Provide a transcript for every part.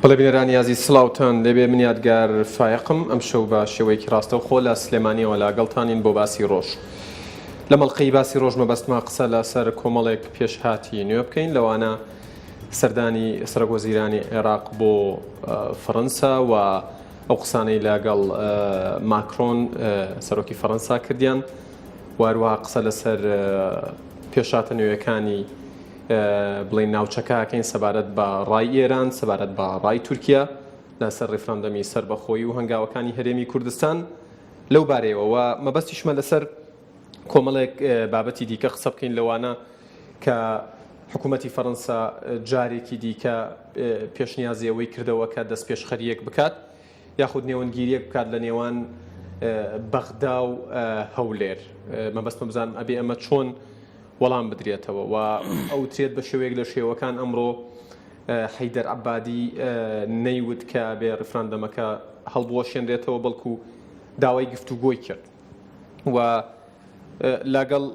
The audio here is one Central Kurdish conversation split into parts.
بەڵێ بینەرانی ئازیز سڵاوتان لێبێ من یادگار فایەقم ئەمشەو بە شێوەیەکی ڕاستەوخۆ لە سلێمانیەوە لەگەڵتانین بۆ باسی ڕۆژ. لە مەڵقەی باسی ڕۆژ مەبەستمە قسە لەسەر کۆمەڵێک پێشهاتی نوێ بکەین لەوانە سەردانی سەرۆکوەزیرانی عێراق بۆ فەڕەنسا و ئەو قسانەی لەگەڵ ماکرۆن سەرۆکی فەڕەنسا کردیان و هەروەها قسە لەسەر پێشهاتە نوێیەکانی بڵێین ناوچەکە ئەکەین سەبارەت بە ڕای ئێران، سەبارەت بە ڕای تورکیا لەسەر ڕیفراندەمی سەربەخۆیی و هەنگاوەکانی هەرێمی کوردستان لەو بارەیەوە و مەبەستیشمە لەسەر کۆمەڵێک بابەتی دیکە قسە بکەین لەوانە کە حکوومەتی فەڕەنسا جارێکی دیکە پێشنیازی ئەوەی کردەوە کە دەستپێشخەرییەک بکات یاخود نێوەندگیرییەک بکات لە نێوان بەغدا و هەولێر. مەبەستمە بزانم ئەبێ ئەمە چۆن وەڵام بدرێتەوە و ئەوترێت بە شێوەیەک لە شێوەکان ئەمڕۆ حەیدەر عەبادی نەیوت کە بێ ڕیفراندەمەکە هەڵبوەشێنرێتەوە بەڵکو داوای گفتوگۆی کرد و لەگەڵ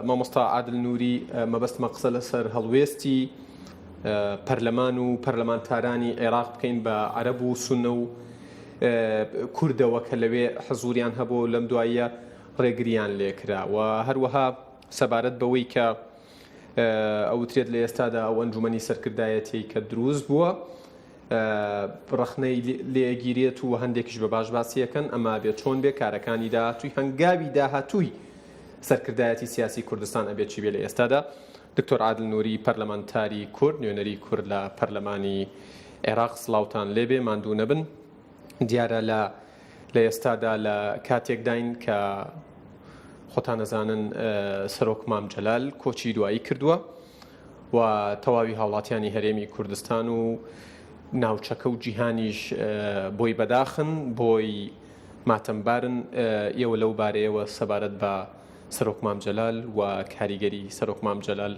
مامۆستا عادل نوری مەبەستمە قسە لەسەر هەڵوێستی پەرلەمان و پەرلەمانتارانی عێراق بکەین بە عەرەب و سونە و کوردەوە کە لەوێ حزوریان هەبوو لەم دواییە ڕێگریان لێکرا و هەروەها سەبارەت بەوەی کە ئەوترێت لە ئێستادا ئەو ئەنجومەنی سەرکردایەتیەی کە دروست بووە ڕەخنەی لێگیرێت و هەندێکیش بە باش باسیەکەن ئەمە بێ چۆن بێ کارەکانی داهاتووی هەنگاوی داهاتووی سەرکردایەتی سیاسی کوردستان ئەبێت چی بێ لە ئێستادا دکتۆر عادل نوری پەرلەمانتاری کورد نوێنەری کورد لە پەرلەمانی عێراق سڵاوتان لێبێ ماندوو نەبن دیارە لە لە ئێستادا لە کاتێکداین کە خۆتان ئەزانن سەرۆک مام جەلال کۆچی دوایی کردووە و تەواوی هاوڵاتیانی هەرێمی کوردستان و ناوچەکە و جیهانیش بۆی بەداخن بۆی ماتەمبارن ئێوە لەو بارەیەوە سەبارەت بە سەرۆک مام جەلال و کاریگەری سەرۆک مام جەلال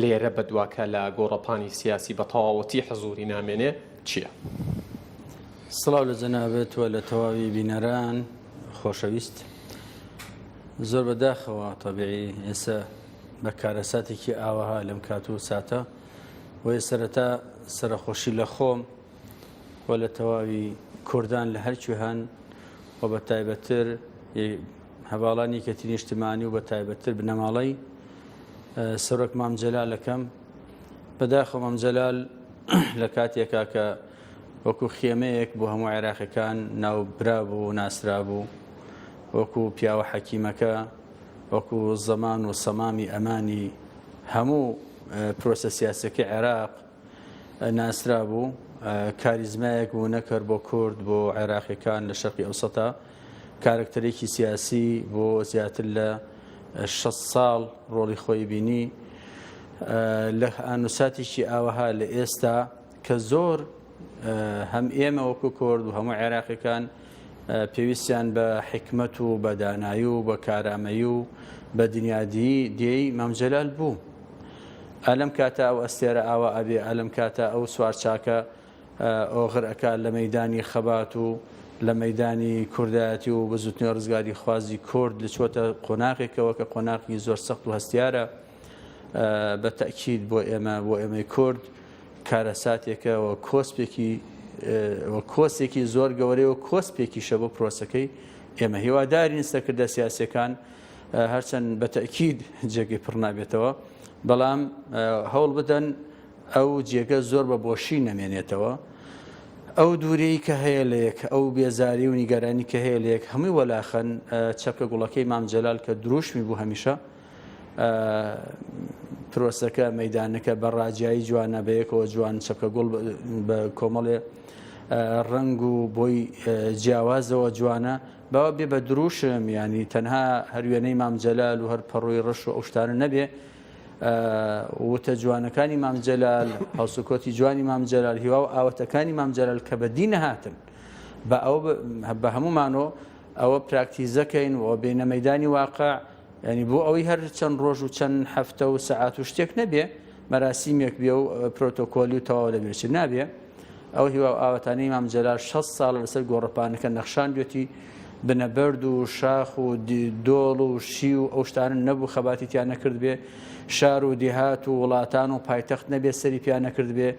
لێرە بەدواکە لە گۆڕەپانی سیاسی بە تەواوەتی حزوری نامێنێ چییە؟ سڵاو لە جەنابت و لە تەواوی بینەران خۆشەویست. زۆر بەداخەوە تەبیعی ئێستا بە کارەساتێکی ئاوەها لەم کات و ساتە بۆیە سەرەتا سەرەخۆشی لە خۆم و لە تەواوی کوردان لە هەرکوێ هەن و بە تایبەتتر هەواڵانی یەکێتی نیشتمانی و بە تایبەتتر بنەماڵەی سەرۆک مام جەلالەکەم بەداخەوە مام جەلال لە کاتێکا کە وەکو خێمەیەک بۆ هەموو عێراقیەکان ناوبرابوو و ناسرابوو، وەکو پیاوە حەکیمەکە، وەکو زەمان و سەمامی ئەمانی هەموو پرۆسە سیاسیەکەی عێراق ناسرابوو، کاریزمایەک بوو نەک هەر بۆ کورد، بۆ عێراقیەکان لە شەرقی ئەوسەتا، کارەکتەرێکی سیاسی بۆ زیاتر لە 60 ساڵ ڕۆڵی خۆی بینی. لە ئانوساتێکی ئاوەها لە ئێستا کە زۆر هەم ئێمە وەکو کورد و هەموو عێراقیەکان پێویستیان بە حیکمەت و بە دانایی و بە کارامەیی و بە دنیادیی دێی مام جەلال بوو. ئەلەم کاتە ئەو ئەستێرە ئاوا ئەبێ، ئەلەم کاتە ئەو سوارچاکە ئۆغر ئەکا لە مەیدانی خەبات و لە مەیدانی کوردایەتی و بزوتنەوەی ڕزگاریخوازی کورد لچۆتە قۆناغێکەوە کە قۆناغی زۆر سەخت و هەستیارە بە تەئکید بۆ ئێمە بۆ ئێمەی کورد کارەساتێکە و کۆسپێکی و کۆسێکی زۆر گەورەیە و کۆسپێکیشە بۆ پرۆسەکەی ئێمە هیوادارین سەرکردە سیاسیەکان هەرچەند بە تەئکید جێگەی پڕ نابێتەوە بەڵام هەوڵ بدەن ئەو جێگە زۆر بە بۆشی نەمێنێتەوە ئەو دوورەی کە هەیە لە یەک ئەو بێزاری و نیگەرانی کە هەیە لە یەک هەمووی وەلاخەن چەپکە گوڵەکەی مام جەلال کە دروشمی بوو هەمیشە پرۆسەکە مەدانەکە بە ڕاجایی جوانە بە یەکەوە جوان چەپکە گوڵ بە کۆمەڵێ ڕەنگ و بۆی جیاوازەوە جوانە باوە بێ بە دروشم ینی تەنها هەروێنەی مام جەلال و هەر پەڕۆی ڕەش و ئەو شتانە نەبێ وتە جوانەکانی مام جەلال هەڵسوکۆتی جوانی مام جەلال هیوا و ئاوەتەکانی مام جەلال کە بەدی نەهاتن بە ئەوە بە هەمومانەوە ئەوە پراکتیزەکەین و بێنە مەدانی واقع یانی بۆ ئەوەی هەر چەند ڕۆژ و چەند هەفتە و سەعات و شتێک نەبێ مەراسیمێک بێ و پرۆتۆکۆلی و تەواو لەبیر چێت نابێ ئەو هیوا و ئاواتانەی مام جەلال 60 ساڵە لەسەر گۆڕەپانەکە نەخشاندوێتی بنەبەرد و شاخ و دۆڵ و شی و ئەو شتانە نەبوو خەباتی تیا نەکرد بێ شار و دیهات و وڵاتان و پایتەخت نەبێ سەری پیا نەکرد بێ.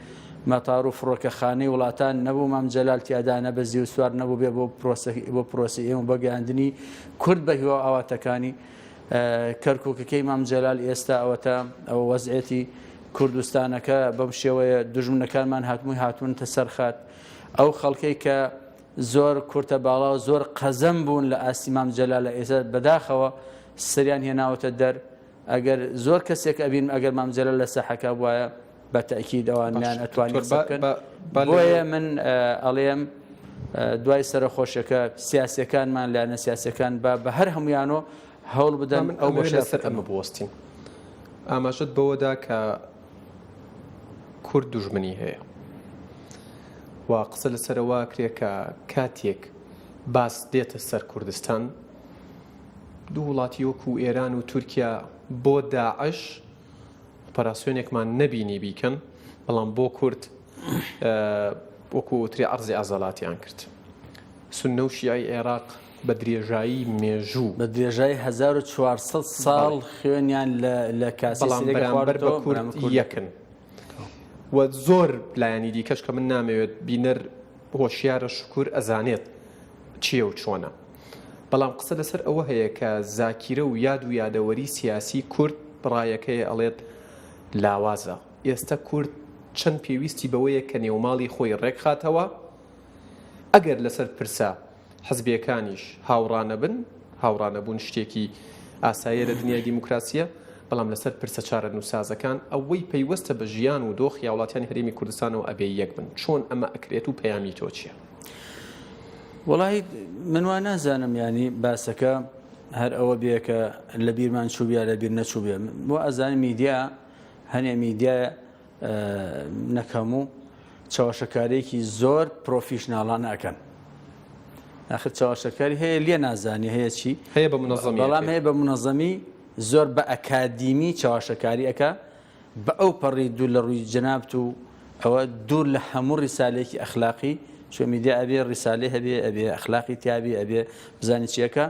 مەتار و فڕۆکەخانەی وڵاتان نەبوو مام جەلال تیادا نەبەزی و سوار نەبوو بێ بۆ پرۆسە بۆ پرۆسی ئێمە بۆ گەیاندنی کورد بە هیوا و ئاواتەکانی کەرکووکەکەی مام جەلال ئێستا ئەوەتا ئەوە وەزعێتی کوردستانەکە بەم شێوەیە دوژمنەکانمان هاتمووی هاتوونتە سەرخات ئەو خەڵکەی کە زۆر کورتە باڵا و زۆر قەزەم بوون لە ئاستی مام جەلال لە ئێستا بەداخەوە سەریان هێناوەتە دەر ئەگەر زۆر کەسێک ئەبینم ئەگەر مام جەلال لە ساحەکە بوایە بە تەئکید ئەوان نیان ئەتوانی قسە بکەن بۆیە من ئەڵێم دوای سەرەخۆشەکە سیاسەکانمان لایەنە سیاسەکان بە بە هەر هەمویانۆ هەوڵ بدەن من ئەو بەشە لەسەر ئەمە بوەستین ئاماژەت بەوەدا کە کورد دوژمنی هەیە و قسە لەسەرەوە کرێ کە کاتێک باس دێتە سەر کوردستان دوو وڵاتی وەکو ئێران و تورکیا بۆ داعش ئۆپەراسیۆنێکمان نەبینی بیکەن، بەڵام بۆ کورد وەکو وترێ عەرزی عەزەلاتیان کرد. سوننە و شیعەی عێراق بە درێژایی مێژوو. بە درێژایی 1400 ساڵ خوێنیان لە کاسەی بەڵام سرێکە بەرامبەر بە خواردەوە، کورد بەرامبەر کورد یەکن و زۆر لایەنی دیکەش کە من نامەوێت بینەر هۆشیارە شکور ئەزانێت چییە و چۆنە. بەڵام قسە لەسەر ئەوە هەیە کە زاکیرە و یاد و یادەوەری سیاسی کورد ڕایەکەیە ئەڵێت لاوازە. ئێستە کورد چەند پێویستی بەوەیە کە نێوماڵی خۆی ڕێکخاتەوە، ئەگەر لەسەر پرسە حزبیەکانیش هاوڕا نەبن، هاوڕا نەبوون شتێکی ئاساییە لە دنیای دیموکراسیە، بەڵام لەسەر پرسە چارەنووسسازەکان ئەوەی پەیوەستە بە ژیان و دۆخی هاوڵاتیانی هەرێمی کوردستانەوە ئەبێ یەک بن. چۆن ئەمە ئەکرێت و پەیامی تۆ چیە؟ وەڵاهی من وا نازانم یانی باسەکە هەر ئەوە بێ کە لە بیرمان چوو یا لە بیر نەچوو بێ بۆ ئەزانم میدیا هەنێ میدیا نەکەم و چاوەشەکارێکی زۆر professional انە ئەکەن آخر چاوەشەکاری هەیە لێ نازانی هەیە چی هەیە بە منەزەمی بەڵام هەیە بە منەزەمی زۆر بە ئەکادیمی چاوەشەکاری ئەکا بە ئەو پەڕی دوور لە ڕووی جەنابت و ئەوە دوور لە هەموو ڕیسالەیەکی ئەخلاقی چۆ میدیا ئەبێ ڕیسالەی هەبێ ئەبێ ئەخلاقی تیابێ ئەبێ بزانی چیەکە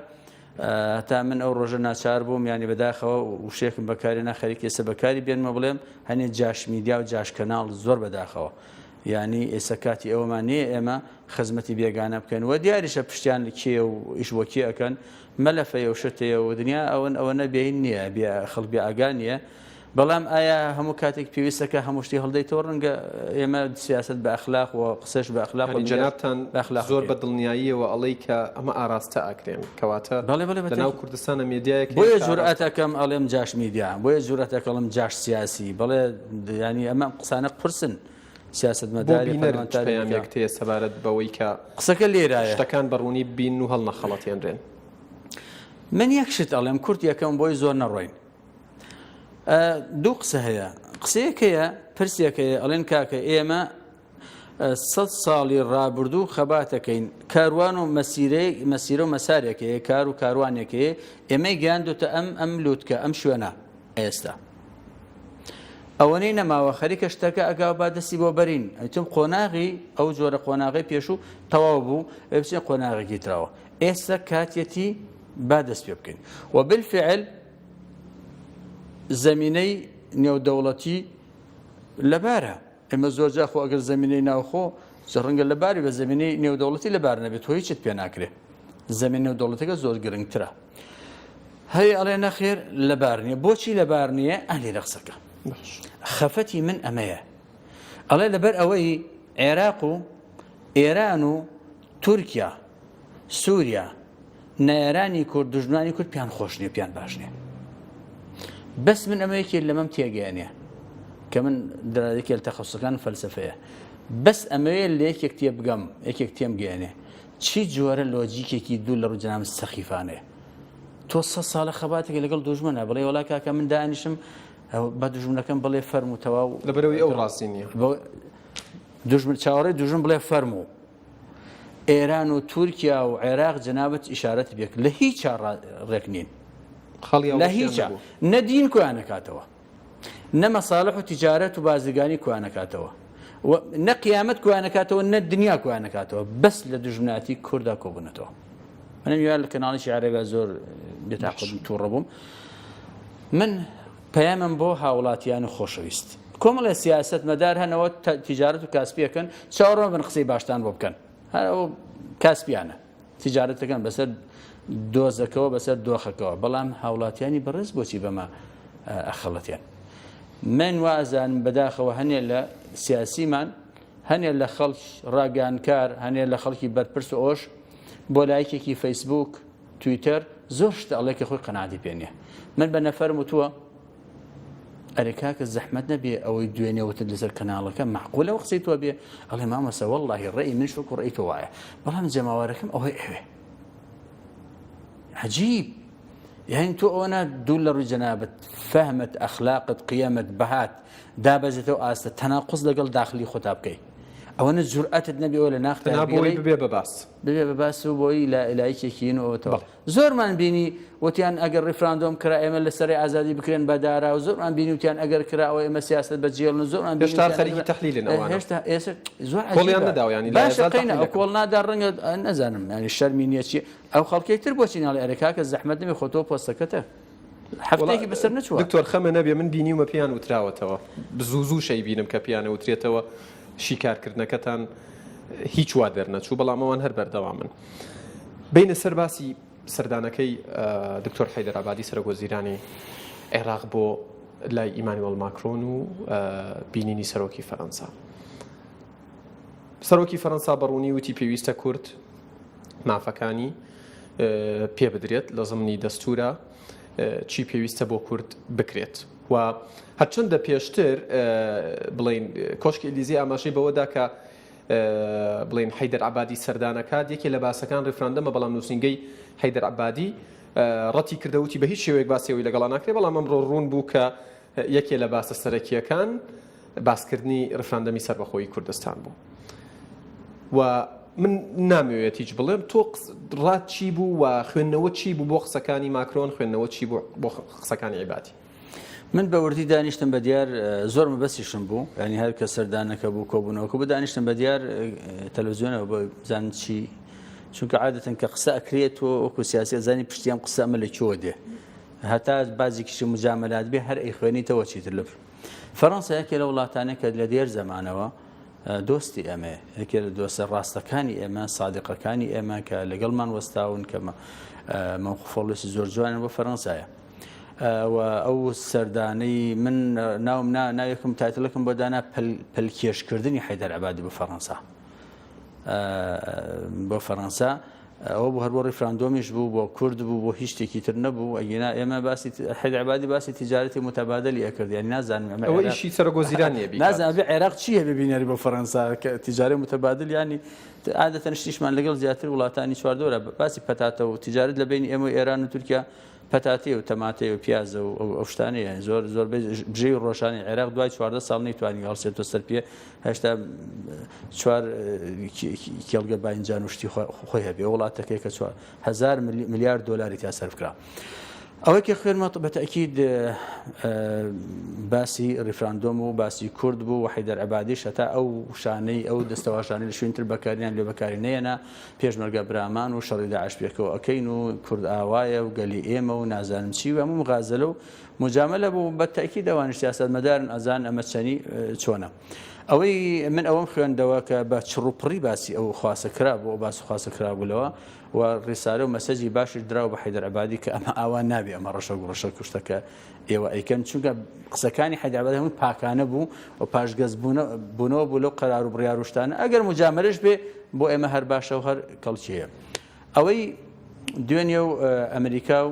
هەتا من ئەو ڕۆژە ناچار بووم ینی بەداخەوە وشێکم بەکاری ناخەریک ئێستا بەکاری بێنمە بڵێم هەنێ جاش میدیا و جاش کەناڵ زۆر بەداخەوە یانی ئێستا کاتی ئەوەمان نییە ئێمە خزمەتی بێگانە بکەین و دیاریشە پشتیان لە کێ و ئیش بۆ کێ ئەکەن مەلەفەیە و شتەیە و دنیا ئەوەن ئەوە نەبێین نییە بێ خەڵک بێ ئاگا نییە بەڵام ئایا هەموو کاتێک پێویستە کە هەموو شتی هەڵدەیتەوە ڕەنگە ئێمە سیاست بە ئەخلاق و قسەش بە ئەخلاق و یانی جەنابتان بە ئەخلاق زۆر بکەین. بە دڵنیاییەوە ئەڵێی کە ئەمە ئاراستە ئەکرێن کەواتە بەڵێ بەڵێ بە لە ناو تەئکید. کوردستانە مێدیایەک هەیە بۆیە کە جورئەت ئاراستە ئەکەم ئەڵێم جاش میدیا بۆیە جورئەت ئەکەڵم جاش سیاسی بەڵێ یانی ئەمە ئەم قسانە قورسن بۆ سیاسەتمەداری بینەر چ پەرلەمانتاری دیکە. پەیامێکت هەیە سەبارەت بەوەی کە قسەکە لێرایە. شتەکان بە ڕوونی ببینن و هەڵنەخەڵەتێنرێن؟ من یەک شت ئەڵێم کورت یەکەم بۆی زۆر نەڕۆین. دوو قسە هەیە قسەیەک هەیە پرسێک هەیە ئەڵێن کاکە ئێمە سە ساڵی ڕابردوو خەباتەکەین کاروان و مەسیرەی مەسیرە و مەسارێک هەیە کار و کاروانێک هەیە ئێمەی گەیاندوتە ئەم ئەم لوتکە ئەم شوێنە ئێستا ئەوەنەی نەماوە خەریکە شتەکە ئەگا با دەستی بۆ بەرین ئەتم قۆناغی ئەو جۆرە قۆناغی پێشوو تەواو بوو بچین قۆناغێکی تراوە ئێستا کاتیەتی با دەست پێ بکەین و بالفعل زەمینەی نێودەوڵەتی لەبارە ئێمە زۆر جار خۆ ئەگەر زەمینەی ناوخۆ ڕەنگە لەباری بە زەمینەی نێودەوڵەتی لەبار نەبێت تۆ هیچت پێ ناکرێ زەمین نێودەوڵەتەکە زۆر گرنگترە هەیە ئەڵێ نەخێر لەبار نییە بۆچی لەبار نییە ئەهلی لە قسەکە خەفەتی من ئەمەیە ئەڵێ لەبەر ئەوەی عێراق و ئێران و تورکیا سووریا نەیارانی کورد دوژمنانی کورد پیان خۆش نییە پیان باش نییە بەس من ئەمە یەکێ لەمەم تێگەیانە کە من درادێکی لە تەخەسەکان فەلسفەیە بەس ئەمەوێ لە یەکێک تێ بگەم یەکێک تێم گەیەنێ چی جۆرە لۆجیکێکی دوور لە ڕوو جەناب سەخیفانەیە تۆ سە ساڵە خەباتێک لەگەڵ دوژمنە بڵێ وەڵا کاکە من دانیشم بە دوژمنەکەم بڵێ فەرموو تەواو لەبەرەوەی ئەو ڕاستی نییە دوژمن چاوەڕێی دوژمن بڵێ فەرموو ئێران و تورکیا و عێراق جەنابت ئیشارەت پێ کرد لە هیچا ڕێک نین لە هیچا نە دین کۆیان نەکاتەوە نە مەساڵح و تیجارەت و بازرگانی کۆیان نەکاتەوە نە قیامەت کۆیان نەکاتەوە نە دنیا کۆیان نەکاتەوە بەس لە دوژمناتی کوردا کۆبوونەتەوە منم یار لە کەناڵی عەرەبیا زۆر بێتاقەت تووڕە بووم من پەیامم بۆ هاوڵاتیان و خۆشەویست. کۆمەڵێ سیاسەت مەدار هەنەوە تیجارەت و کاسپیەکەن چاوەڕوان بن قسەی باشتان بۆ بکەن هەر ئەو کاسپیانە تیجارەتەکەن بەسەر دۆزەکەوە بەسەر دۆخەکەوە بەڵام هاوڵاتیانی بەڕێز بۆچی بەمە ئەخەڵەتێن من وازانم بەداخەوە هەنێ لە سیاسیمان هەنێ لە خەڵک ڕاگەیاندکار هەنێ لە خەڵکی بەرپرس و ئەوش بۆ لایکێکی فەیسبوک تویتەر زۆر شتە ئەڵێ کە خۆی قەناعەتی پێ نییە من بە نەفەرم وتووە ئەرێ کاکە زەحمەت نەبێ ئەوەی دوێنێ وتت لەسەر کەناڵەکە معقولە و قسەی تۆ بێ ئەڵێ مامۆستا وەڵڵاهی ڕێی منش وەکو ڕێی تۆ وایە بەڵام جەماوەرەکەم ئەوەی ئەوێ عجیب یعنی تۆ ئەوەنە دوور لە ڕووی جەنابت فەهمت ئەخلاقت قیەمت بەهات دابەزێتەوە ئاستە تەناقوز لەگەڵ داخلی خۆتا بکەی ئەوەنە جورئەتت نەبێ ئەوە لە ناختا تەنها بۆی ببێ بە باس ببێ بە باس و بۆی لە لایکێکین و ئەوەتەوە زۆرمان بینی وتیان ئەگەر ڕیفراندۆم کرا ئێمە لە سەرەی ئازادی بکرێن بە دارا و زۆرمان بینی وتیان ئەگەر کرا ئەوە ئێمە سیاسەت بە جێڵن و زۆرمان بینی هێشتا وتیان خەریکی ئەگەر تەحلیلن ئەوانە هێشتا ئێستا زۆر کۆڵیان عەجیبە نەداوە یانی لە باشە ئێزال قەینا تەحلیل ئەو دەکەن کۆڵ نادا ڕەنگە نەزانم یانی شەرمی نییە چی ئەو خەڵکەی تر بۆچی ناڵێ ئەرێ کاکە زەحمەت نەبێ خۆ تۆ پۆستەکەتە وەڵا هەفتەیەکی بەسەر نەچووە. دکتۆر خەمە نەبێ من بینیومە پێیان وتراوەتەوە زوو زوو شەیبینم کە پێیان ئەوترێتەوە شیکارکردنەکەتان هیچ وا دەرنەچوو بەڵام ئەوان هەر بەردەوامن بینە سەر باسی سەردانەکەی دکتۆر حەیدەر عەبادی سەرۆک وەزیرانی عێراق بۆ لای ئیمانوێل ماکرۆن و بینینی سەرۆکی فەرەنسا سەرۆکی فەرەنسا بەڕوونی وتی پێویستە کورد مافەکانی پێ بدرێت لە زمنی دەستورە چی پێویستە بۆ کورد بکرێت و هەرچەندە پێشتر بڵین کۆشکی ئەلیزی ئاماژەی بەوەدا کە بڵێن حەیدەر عەبادی سەردانەکات یەکێ لە باسەکان ڕیفراندەمە بەڵام نووسینگەی حەیدەر عەبادی ڕەتی کردە وتی بە هیچ شێوەیەک باسی ئەوەی لەگەڵا ناکرێت بەڵام ئەمڕۆ ڕوون بوو کە یەکێ لە باسە سەرەکییەکان باسکردنی ڕیفراندەمی سەربەخۆیی کوردستان بوو و من نامەوێت هیچ بڵێم تۆ ڕات چی بوو و خوێندنەوە چی بوو بۆ قسەکانی ماکرۆن خوێندنەوە چی بوو بۆ قسەکانی عیبادی من بە وردی دانیشتم بە دیار زۆر مەبەستیشم بوو ینی هەر کە سەردانەکە بوو کۆبوونەوەکە بوو دانیشتم بە دیار تەلەڤزیۆنەوە بۆ بزانم چی چونکە عادەتەن کە قسە ئەکرێت تۆ وەکو سیاسی زانی پشتی ئەم قسە ئەمە لە کوێوە دێ هەتا بازێکیشی مجاملات بێ هەر ئەیخوێنیتەوە چیتر لە فەرەنسا یەکێ لە وڵاتانێک کە لە دێر زەمانەوە دۆستی ئێمە یەکێ لە دۆستە ڕاستەکانی ئێمە سادقەکانی ئێمە کە لەگەڵمان وەستاون کە مەوقفۆڵسی زۆر جوانن بۆ فەرەنسایە. و ئەو سەردانەی من ناوم نا ناوێکم title ەکەم بۆ دانا پەلکێشکردنی حەیدەر عەبادی بۆ فەڕەنسا بۆ فەڕەنسا ئەوە بۆ هەر بۆ ڕیفراندۆمیش بوو بۆ کورد بوو بۆ هیچ شتێکی تر نەبوو ئەگینا ئێمە باسی حەیدەر عەبادی باسی تیجارەتی متبادلی ئەکرد یانی نازانم ئەمە ئەوە ئیشی سەرۆک وەزیران نییە بیکات نازانم ئەبێ عێراق چی هەبێ بینەری بۆ فەڕەنسا کە تیجارەی متبادل یانی عادەتەن شتیشمان لەگەڵ زیاتر وڵاتانی چواردەورە باسی پەتاتە و تیجارەت لە بەینی ئێمە و ئێران و تورکیا پەتاتەیە و تەماتەیە و پیازە و ئەو شتانەیە یانی زۆر زۆربەی بژێوی ڕۆژانی عێراق دوای 14 ساڵ نەیتوانی هەڵسێتەوە سەر پێ هێشتا چوار کێڵگە باینجان و شتی خۆی هەبێ وڵاتەکەی کە 4000 ملیار دۆلاری تیا سەرف کرا. ئەوەی کە خوێنمە بە تەئکید باسی ڕیفراندۆم و باسی کورد بوو و حەیدەر عەبادیش هەتا ئەو شانەی ئەو دەستەواژانەی لە شوێنی تر بەکاریان لێ بەکاری نەیەنا پێشمەرگە برامان و شەڕی داعش پێکەوە ئەکەین و کورد ئاوایە و گەلی ئێمە و نازانم چی و هەموو مغازەلە و مجاملە بوو بە تەئکید ئەوانیش سیاسەتمەدارن ئەزان ئەمە چەنی چۆنە. ئەوەی من ئەوەم خوێندەوە کە بە چڕوپڕی باسی ئەو خواسە کرابوو ئەو باس و خواسە کرابوو لەوە و ڕیسالە و مەسەجی باشیش دراوە بە حەیدەر عەبادی کە ئەمە ئاوا نابێ ئەمە ڕەشە گوڕەشە کوشتە کە ئێوە ئەیکەن چونکە قسەکانی حەیدەر عەبادی هەمووی پاکانە بوو و پاشگەز بوونەوە بوو لەو قەرار و بڕیار و شتانە ئەگەر مجامەلەش بێ بۆ ئێمە هەر باشە و هەر کەڵکی هەیە ئەوەی دوێنێ و ئەمریکا و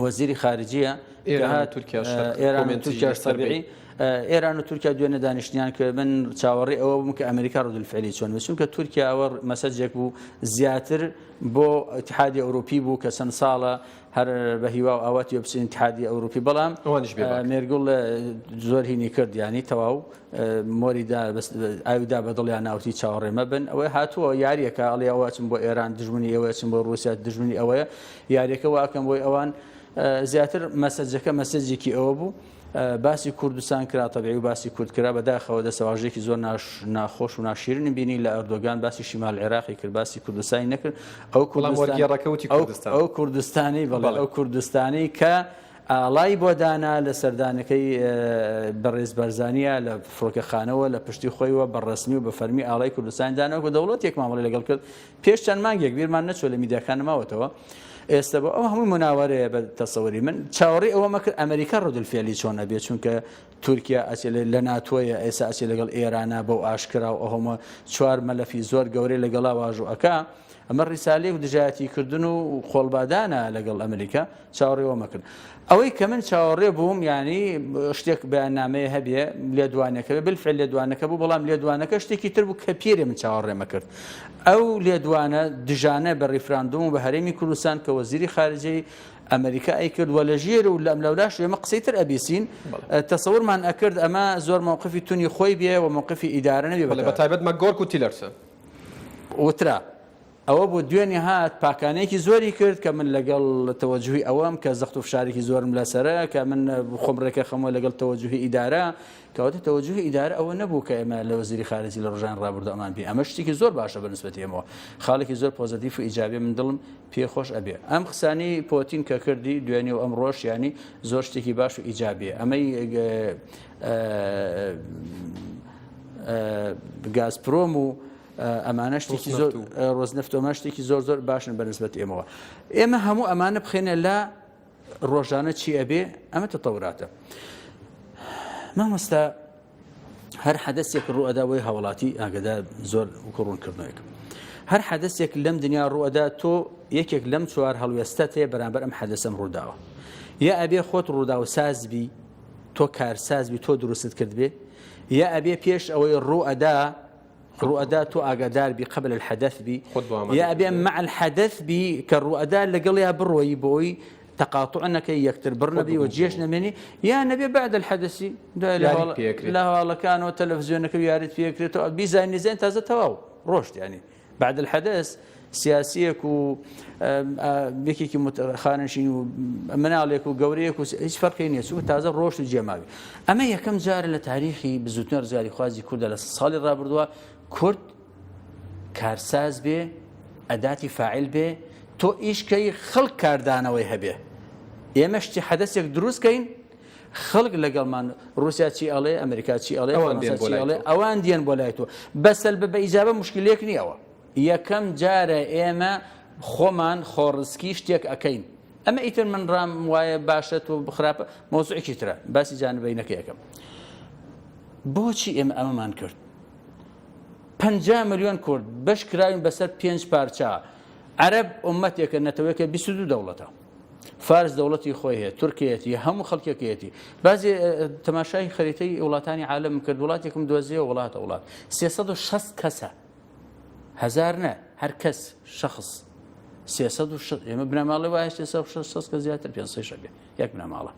وەزیری خارجیە ئێران و تورکیاش ئێران و تورکیاش تەبیعی ئێران و تورکیا دوێنێ دانیشتنیان کرد من چاوەڕێی ئەوە بووم کە ئەمریکا ڕەدولفعلی چۆن بێت چونکە تورکیا ئەوە مەسەجێک بوو زیاتر بۆ ئیتحادی ئەوروپی بوو کە چەند ساڵە هەر بە هیوا و ئاواتی بچین ئیتحادی ئەوروپی بەڵام ئەوانیش بێ باک. مێرگوڵ زۆر هینی کرد ینی تەواو مۆری دا بەس ئاوی دا بە دڵیان ناوتی چاوەڕێ مەبن ئەوەی هاتووە یاریەکە ئەڵێ ئەوە ئەچم بۆ ئێران دژمنی ئێوە ئەچم بۆ ڕووسیا دژمنی ئەوەیە یاریەکە واکەم بۆی ئەوان زیاتر مەسەجەکە مەسەجێکی ئەوە بوو باسی کوردستان کرا تەبعی و باسی کورد کرا بەداخەوە دەستەواژەیەکی زۆر ناخۆش و ناشیرنم بینی لە ئەردۆگان باسی شیمال عێراقی کرد باسی کوردستانی نەکرد ئەو کوردستان ئەو کوردستانی بەڵێ ئەو کوردستانی کە. ئاڵای بۆ دانا لە سەردانەکەی بەڕێز بارزانییە لە فڕۆکەخانەوە لە پشتی خۆیوە بە ڕەسمی و بە فەرمی ئاڵای کوردستانی دانا وەکو دەوڵەتێک مامەڵەی لەگەڵ کرد پێش چەند مانگێک بیرمان نەچووە لە میدیاکان ماوەتەوە ئێستا بۆ ئەو هەموو مناوەرەیە بە تەسەوری من چاوەڕێی ئەوەمە کرد ئەمریکا ڕەدولفعلی چۆن ئەبێ چونکە تورکیا ئەچێ لە ناتۆیە ئێستا ئەچێ لەگەڵ ئێرانە بەو ئاشکرا و ئەوهەمە چوار مەلەفی زۆر گەورەی لەگەڵا واژۆ ئەکا ئەمە ڕیسالەیەک و دژایەتی کردن و قۆڵبادانە لەگەڵ ئەمریکا چاوەڕێ وەمە کرد ئەوەی کە من چاوەڕێ بووم یعنی شتێک بەیاننامەیە هەبێ لێدوانێکە بێ بالفعل لێدوانەکە بوو بەڵام لێدوانەکە شتێکی تر بوو کە پێرێ من چاوەڕێمە کرد ئەو لێدوانە دژانە بە ڕیفراندوم و بە هەرێمی کوردستان کە وەزیری خارجەی ئەمریکا ئەیکرد و لە ژێر و لەم لەولاش ئێمە قسەی تر ئەبیسین تەسەورمان ئەکرد ئەمە زۆر مەوقفی تونی خۆی بێ و مەوقفی ئیدارە نەبێ بە تایبەت مەکگۆرک و تیلەرسن. وترا. ئەوە بوو دوێنێ هات پاکانەیەکی زۆری کرد کە من لەگەڵ تەوەجوهی ئەوەم کە زەخت و فشارێکی زۆرم لەسەرە کە من خۆم ڕێکەخەمەوە لەگەڵ تەوەجوهی ئیدارە کەواتە تەوەجوهی ئیدارە ئەوە نەبوو کە ئێمە لە وەزیری خارجی لە ڕۆژانی ڕابردوو ئەمان بین ئەمە شتێکی زۆر باشە بە نسبەتی ئێمەوە خاڵێکی زۆر پۆزەتیف و ئیجابیە من دڵم پێ خۆش ئەبێ ئەم قسانەی پۆتین کە کردی دوێنێ و ئەمڕۆش یانی زۆر شتێکی باش و ئیجابیە ئەمەی گازپرۆم و ئەمانە شتێکی زۆر ڕۆزنەفت ئەمە شتێکی زۆر زۆر باشن بە نسبەت ئێمەوە ئێمە هەموو ئەمانە بخێنە لە ڕۆژانە چی ئەبێ ئەمە تەتەوراتە مامۆستا هەر حەدەسێک ڕوئەدا بۆی هاوڵاتی ئاگدار زۆر وکو ڕوونکردنەوەیەک هەر حەدەسێک لەم دنیا ڕوئەدا تۆ یەکێک لەم چوار هەڵوێستەت هەیە بەرامبەر ئەم حەدەسەم ڕووداوە یا ئەبێ خۆت ڕووداو ساز بی تۆ کارساز بی تۆ دروستت کرد بێ یا ئەبێ پێش ئەوەی ڕوئەدا ڕوئەدا تۆ ئاگادار بی قبل الحدث بی یا ئەبێ مع الحدث بی کە ڕوئەدا لەگەڵیا بڕۆیی بۆی تقاطع نەکەی یەکتر بڕ نەبی و جێش نەمێنی یا نەبێ بعد الحدثی لە هەواڵەکانەوە تەلەڤزیۆنەکە و یاریت پێکرێتەوە بیزانین نزیان تازە تەواو ڕۆشت ینی بعد الحدث سیاسیەک و یەکێکی خانەنشین و مناڵێک و گەورەیەک و هیچ فەرقی نییە چونکە تازە ڕۆشت و جێماوی ئەمە یەکەم جارە لە تاریخی بزوتنە ڕزگاریخوازی کوردە لە ساڵی ڕابردووە کورد کارساز بێ ئەداتی فاعل بێ تۆ ئیشکەی خەڵک کاردانەوەی هەبێ ئێمە شتی حەدەسێک دروست کەین خەڵک لەگەڵمان رووسیا چی ئەڵێ ئەمریکا چی ئەڵێ چی ئەڵێ ئەوان دیێن بۆ لای تۆ بەسەل بە بە ئیجابە مشکلێک نییەوە یەکەم جارە ئێمە خۆمان خۆڕسکی شتێک ئەکەین ئەمە ئیتر من ڕام وایە باشە تۆ خراپە مەوزوعێکی ترە باسی جانبینەکەیەکەم بۆچی ئێمە ئەمەمان کرد 50 ملیۆن کورد بەش کراوین بەسەر پێنج پارچە عەرەب ئومەتێکە نەتەوەیەکە 22 دەوڵەتە فارس دەوڵەتی خۆی هەیە تورکیەتی هەموو خەڵکێکەتی بازی تەماشای خەریتەی وڵاتانی عالم کرد وڵاتێکم دۆزیەوە وڵاتە وڵات 360 کەسە هەزار نە هەر کەس شخص 360 ئێمە بنەماڵە وایە 360 کە زیاتر 500 بێ یەک بنەماڵە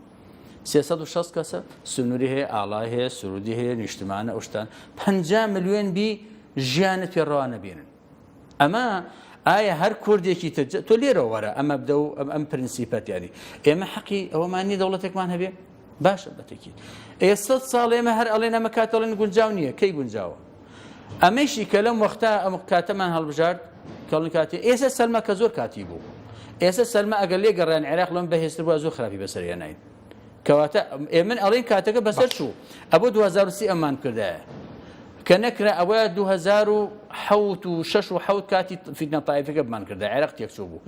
360 کەسە سنووری هەیە ئاڵای هەیە سرودی هەیە نیشتمانە ئەوشتان 50 ملیۆن بی ژیانت پێ ڕەوا نەبینن ئەمە ئایا هەر کوردێکی تر تۆ لێرەوە وەرە ئەمە بدە و ئەم پرنسیپەت یانی ئێمە حەقی ئەوەمان نیە دەوڵەتێکمان هەبێ باشە بەتەکی ئێ سە ساڵ ئێمە هەر ئەڵێن ئەمە کاتەڵێن گونجاو نییە کەی گونجاوە ئەمەیشی کە لەم وەختە ئەم کاتەمان هەڵبژارد کەڵن کاتی ئێستا سەلمە کە زۆر کاتی بوو ئێستا سەلمە ئەگەر لێ گەڕیان عێراق لەم بەهێزتر بووە زۆر خراپی بەسەر هێناین کەواتە ئێ من ئەڵێن کاتەکە بەسەر چوو ئەبۆ 2030 ئەمان بکردایە کە نەکرا ئەوە 2007 و 6 و 7 کاتی فیتنە تایفەکە بمان کردە عێراق تێکچوو بوو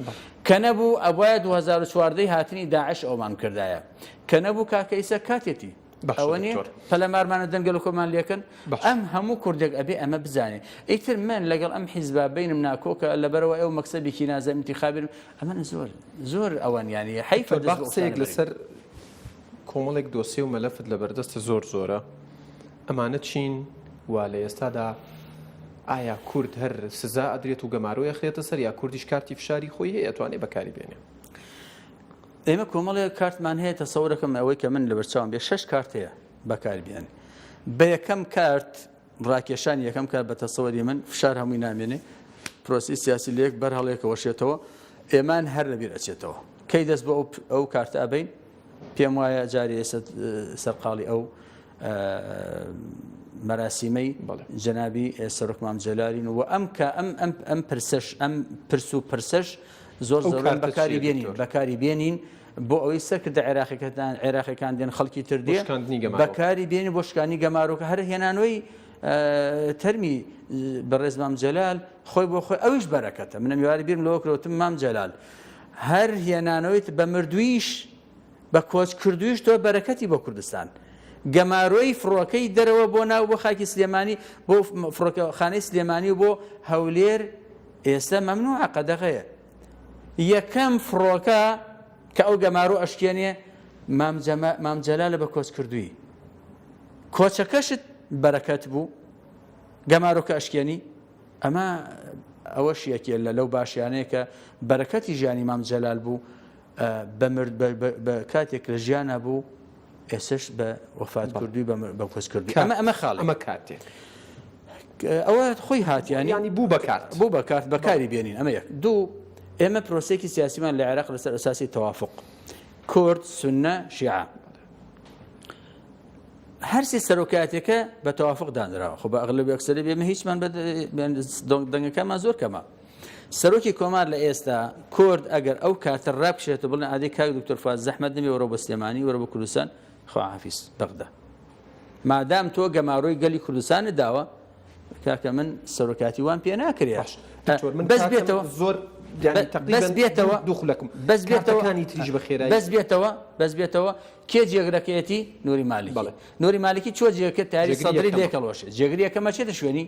کە نەبوو ئەبواە 2014 هاتنی داعش ئەومان کردایە کە نەبوو کاکە ئیسە کاتێتی ئەوە نیە پەلەمارمانە دەنگە لە کۆمان لێکن ئەم هەموو کوردێک ئەبێ ئەمە بزانێ ئیتر من لەگەڵ ئەم حیزبا بینم ناکۆکە لەبەرەوە ئەو مەکسەبێکی نازە انتخابن ئەمە زۆر زۆر ئەوان یانی حەیفە با قسەیەک لەسەر کۆمەڵێک دۆسیە و مەلەفت لەبەردەستە زۆر زۆرە ئەمانە چین و لە ئێستادا ئایا کورد هەر سزا ئەدرێت و گەمارۆی ئەخرێتە سەر یا کوردیش کارتی فشاری خۆی هەیە ئەتوانێ بەکاری بێنێ؟ ئێمە کۆمەڵێک کارتمان هەیە تەسەورەکەم ئەوەی کە من لەبەرچاوم بێ شەش کارت هەیە بەکاری بێنێ بە یەکەم کارت ڕاکێشانی یەکەم کار بە تەسەوەری من فشار هەمووی نامێنێ پرۆسی سیاسی لە یەک بەر هەڵێکە وەشێتەوە ئێمان هەر لەبیر ئەچێتەوە کەی دەست بۆ ئەو کارتە ئەبین پێم وایە جاری ئێستا سەرقاڵی ئەو مەراسیمەی جەنابی سەرۆک مام جەلالین و ئەم کە ئەم ئەم ئەم پرسەش ئەم پرس و پرسەش زۆر زۆر بەکاری بێنین بەکاری بێنین. بۆ ئەوەی سەرکردە عێراقیەکان عێراقیەکان دێن خەڵکی تر دێ شکاندنی گەمارۆ. بەکاری بێنی بۆ شکانی گەمارۆکە هەر هێنانەوەی تەرمی بەڕێز مام جەلال خۆی بۆ خۆی ئەویش بەرەکەتە منم یواری بیرم لەوە کرۆتم مام جەلال هەر هێنانەوەیت بە مردوویش بە کۆچ کردوویش تۆ بەرەکەتی بۆ کوردستان گەمارۆی فڕۆکەی دەرەوە بۆ ناو بۆ خاکی سلێمانی بۆ فڕۆکەخانەی سلێمانی و بۆ هەولێر ئێستا مەمنوعە قەدەغەیە یەکەم فڕۆکە کە ئەو گەمارۆ ئەشکێنێ مام جەلالە بە کۆچ کردووی کۆچەکەشت بەرەکەت بوو گەمارۆکە ئەشکێنی ئەمە ئەوەش یەکێ لە لەو باشیانەیە کە بەرەکەتی ژیانی مام جەلال بوو بە بە کاتێک لە ژیانە بوو ئێسش بە وەفات کردووی بە کۆچ کردووی ئەمە ئەمە خاڵ ئەمە کاتێک ئەوە خۆی هاتیانی ینی بوو بە کارت بوو بە کارت بەکاری بێنین ئەمە یەک دوو ئێمە پرۆسێکی سیاسیمان لە عێراق لەسەر ئەساسی تەوافق کورد سنە شیعە هەرسی سەرۆکایەتەکە بە تەوافق دانراوە خۆ بە ئەغلب ئەکسەری بێمە هیچمان دەنگەکەمان زۆر کەمە سەرۆکی کۆمار لە ئێستا کورد ئەگەر ئەو کارتە ڕابکشێت و بڵێن ئادەی کاک دکتۆر فواد زەحمەت نەبێ وەرە بۆ سلێمانی وەرە بۆ کوردستان خواحافیز بەغدا مادام تۆ گەمارۆی گەلی کوردستانت داوە کاکە من سەرۆکاتی وام پێ ناکرێ باش دکتۆر من بەس کاتم بێتەوە زۆر یانی تەقریبەن بەس بێتەوە دوو خولەکم بەس بێتەوە کارتەکانی تریش بە خێرایی بەس بێتەوە بەس بێتەوە کێ جێگرەکەیەتی نوری مالکی بەڵێ. نوری مالکی چۆ جێگرەکە تاری جێگری سەدری یەکەمە. لێکەڵۆشێ جێگری یەکەمە چێتە شوێنی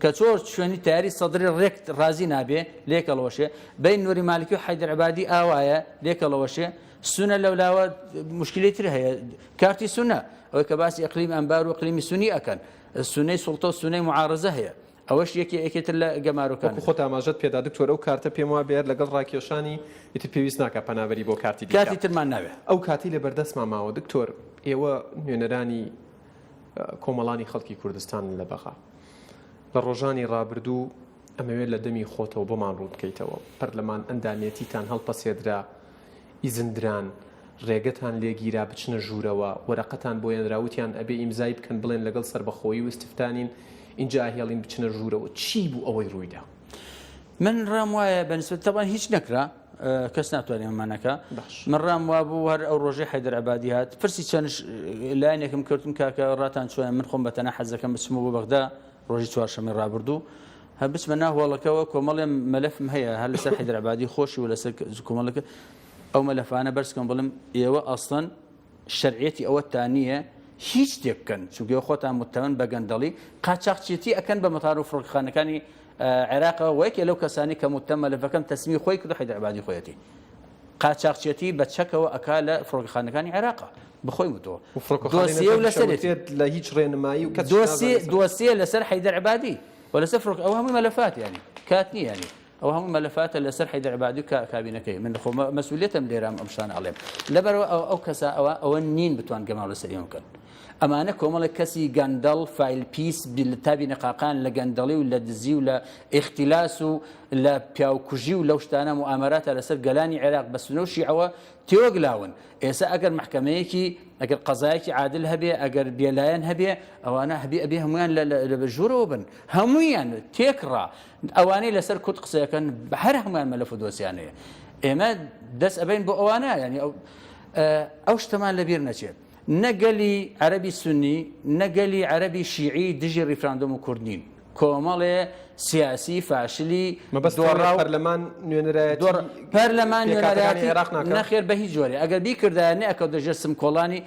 کە چۆ شوێنی تاری سەدری ڕێک ڕازی نابێ لێکەڵۆشێ بین نوری مالکی و حەیدەر عەبادی ئاوایە لێکەڵۆشێ سونە لەولاوە مشکلەی تر هەیە کارتی سونە ئەوەی کە باسی ئەقلیم ئەنبار و ئەقلیمی سونی ئەکەن سونەی سوڵتە و سونەی معارەزە هەیە ئەوەش یەکێ یەکێ تر لە گەمارۆکان. وەکو خۆت ئاماژەت پێدا دکتۆر ئەو کارتە پێم وابێ هەر لەگەڵ ڕاکێشانی ئیتر پێویست ناکا پەنابەری بۆ کارتی دیکە. کارتی ترمان ناوێ. ئەو کاتەی لە بەردەستمان ماوە دکتۆر ئێوە نوێنەرانی کۆمەڵانی خەڵکی کوردستانن لە بەغا لە ڕۆژانی ڕابردوو ئەمەوێت لە دەمی خۆتەوە بۆمان ڕوون بکەیتەوە پەرلەمان ئەندامێتیتان هەڵپەسێدرا ئیزن دران، رێگەتان لێ گیرا بچنە ژوورەوە، وەرەقەتان بۆ ێنرا وتیان ئەبێ ئیمزای بکەن بڵێن لەگەڵ سەربەخۆیی و ئیستفتانین ئینجا ئەهێڵین بچنە ژوورەوە، چی بوو ئەوەی روویدا؟ من ڕام وایە بە نسبەت تەبعەن هیچ نەکرا کەس ناتوانێت ئەمە نەکا باش. من ڕام وابوو هەر ئەو ڕۆژەی حەیدەر عەبادی هات پرسی چەند لایەنێکم کردم کاکە ڕاتان چۆنە من خۆم بە تەنها حەز دەکەم بچمەوە بۆ بەغدا ڕۆژی چوارشەممەی ڕابردوو هەر بچمە ناو هۆڵەکەوە کۆمەڵێ مەلەفم هەیە هەر لەسەر حەیدەر عەبادی خۆشی و لەسەر کۆمەڵەکە ئەو مەلەفانە بەرزکەم بڵێم ئێوە ئەسڵەن شەرعیەتی ئەوەتان نییە هیچ شتێک بکەن چونکە ئێوە خۆتان متەمن بە گەندەڵی قاچاخچێتی ئەکەن بە مەتار و فڕۆکەخانەکانی عێراقەوە وە یەکێ لەو کەسانی کە متەم مەلەفەکەم تەسلیمی خۆی کرد حەیدەر عەبادی خۆیەتی قاچاخچێتی بە چەکەوە ئەکا لە فڕۆکەخانەکانی عێراقا بەخۆی وتەوە و فڕۆکەخانەی دۆسیە و نەجەفیش لەسەرێتی ئەوترێت لە هیچ ڕێنمایی و کەس دۆسیە نازانێت دۆسیە لەسەر حەیدەر عەبادی و لەسەر فڕۆکە ئەوە هەمووی مەلەفات یانی کات نییە یانی ئەوە هەموو مەلەفاتە لەسەر حەیدەر عەبادی و کابینەکەی من خۆ مەسئولیەتم لێرە ئەم شتانە ئەڵێم لەبەرەوە ئەو ئەو کەسە ئەوە ئەوە نین بتوان گەماو لەسەر ئێمە بکەن ئەمانە کۆمەڵێک کەسی گەندەڵ فایل پیس تابی نەقاقان لە گەندەڵی و لە دزی و لە ئیختیلاس و لە پیاوکوژی و لەو شتانە موئامەراتە لەسەر گەلانی عێراق بە سونە و شیعەوە تێوەگلاون ئێستا ئەگەر مەحکەمەیەکی ئەگەر قەزایەکی عادل هەبێ ئەگەر بێلایەن هەبێ ئەوانە هەبێ ئەبێ هەمویان لە ژوورەوە بن هەمویان تێکڕا ئەوانەی لەسەر کورد قسەکەن هەر هەمویان مەلەف و دۆسیان هەیە ئێمە دەست ئەبین بۆ ئەوانە ینی ئەو ئەو شتەمان لەبیر نەچێت نە گەلی عەرەبی سونی نە گەلی عەرەبی شیعی دژی ڕیفراندۆم و کورد نین. کۆمەڵێ سیاسی فاشلی مەبەست دۆڕاو پەرلەمان نوێنەرایەتی دۆڕ پەرلەمان پێکهاتەکانی نوێنەرایەتی عێراق ناکا؟ نەخێر بە هیچ جۆرێ ئەگەر بیکردایە نەئەکەوتە ژێر سمکۆڵانی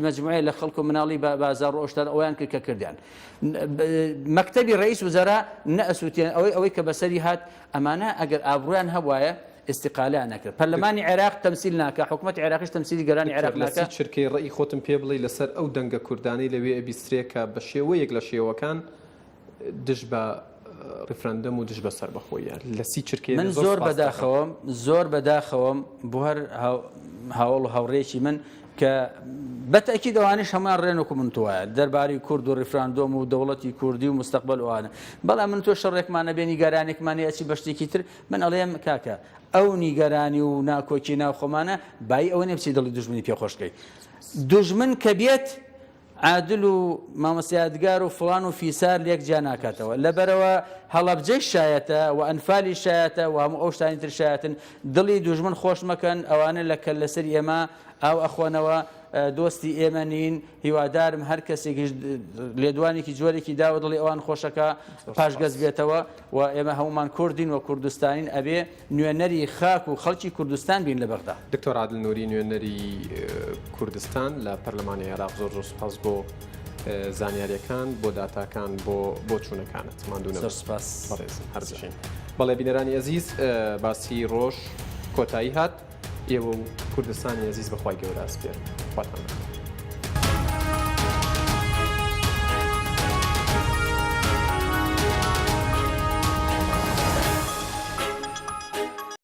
مەجموعەیە لە خەڵک و مناڵی با بازاڕ و ئەو شتانە ئەویان کرد کە کردیان مەکتەبی ڕئیس وزەرا نەئەسووتێن ئەوەی ئەوەی کە بەسەری هات ئەمانە ئەگەر ئابڕوویان هەبوایە ئیستیقالەیان نەکرد پەرلەمانی عێراق تەمسیل ناکا حکومەتی عێراقیش تەمسیلی گەلانی عێراق دکتۆر لە ناکا. سی چرکەی ڕەئی خۆتم پێ بڵێی لەسەر ئەو دەنگە کوردانەی لەوێ ئەبیسترێ کە بە شێوەیەک لە شێوەکان دژ بە ڕیفراندەم و دژ بە سەربەخۆییە لە سی چرکەیە من زۆر زۆر سپاست دەکەم. بەداخەوەم زۆر بەداخەوەم بۆ هەر هاوەڵ و هاوڕێیەکی من کە بە تەئکید ئەوانیش هەمان ڕێن وەکو من تۆ وایە دەربارەی کورد و ڕیفراندۆم و دەوڵەتی کوردی و مستەقبەل و ئەوانە بەڵام من تۆ شەڕێکمان نەبێ نیگەرانێکمان هەیە ئەچی بە شتێکی تر من ئەڵێم کاکە ئەو نیگەرانی و ناکۆکی ناو خۆمانە بایی ئەوە نیە بچی دڵی دوژمنی پێ خۆش کەی دوژمن کە بێت. عادل و مامۆستا یادگار و فڵان و فیسار لێک جیا ناکاتەوە لەبەرەوە هەڵەبجەی شایەتە و ئەنفالی شایەتە و هەموو ئەو شتانی تر شایەتن دڵی دوژمن خۆش مەکەن ئەوانە لە کەللەسەری ئێمە ئاو ئەخۆنەوە دۆستی ئێمە نین هیوادارم هەر کەسێکیش لێدوانێکی جۆرێکی داوە دڵی ئەوان خۆشەکە پاشگەز بێتەوە و ئێمە هەمومان کوردین و کوردستانین ئەبێ نوێنەری خاک و خەڵکی کوردستان بین لە بەغدا. دکتۆر عادل نوری نوێنەری کوردستان لە پەرلەمانی عێراق زۆر زۆر سوپاس بۆ زانیاریەکان بۆ داتاکان بۆ بۆچوونەکانت ماندوو نەبن. زۆر سوپاس. بەڕێزن هەر بژین. بەڵێ بینەرانی ئەزیز باسی ڕۆژ کۆتایی هات ئێوە و کوردستانی ئەزیز بەخوای گەورە ئەسپێرم خواتان لەگەڵ.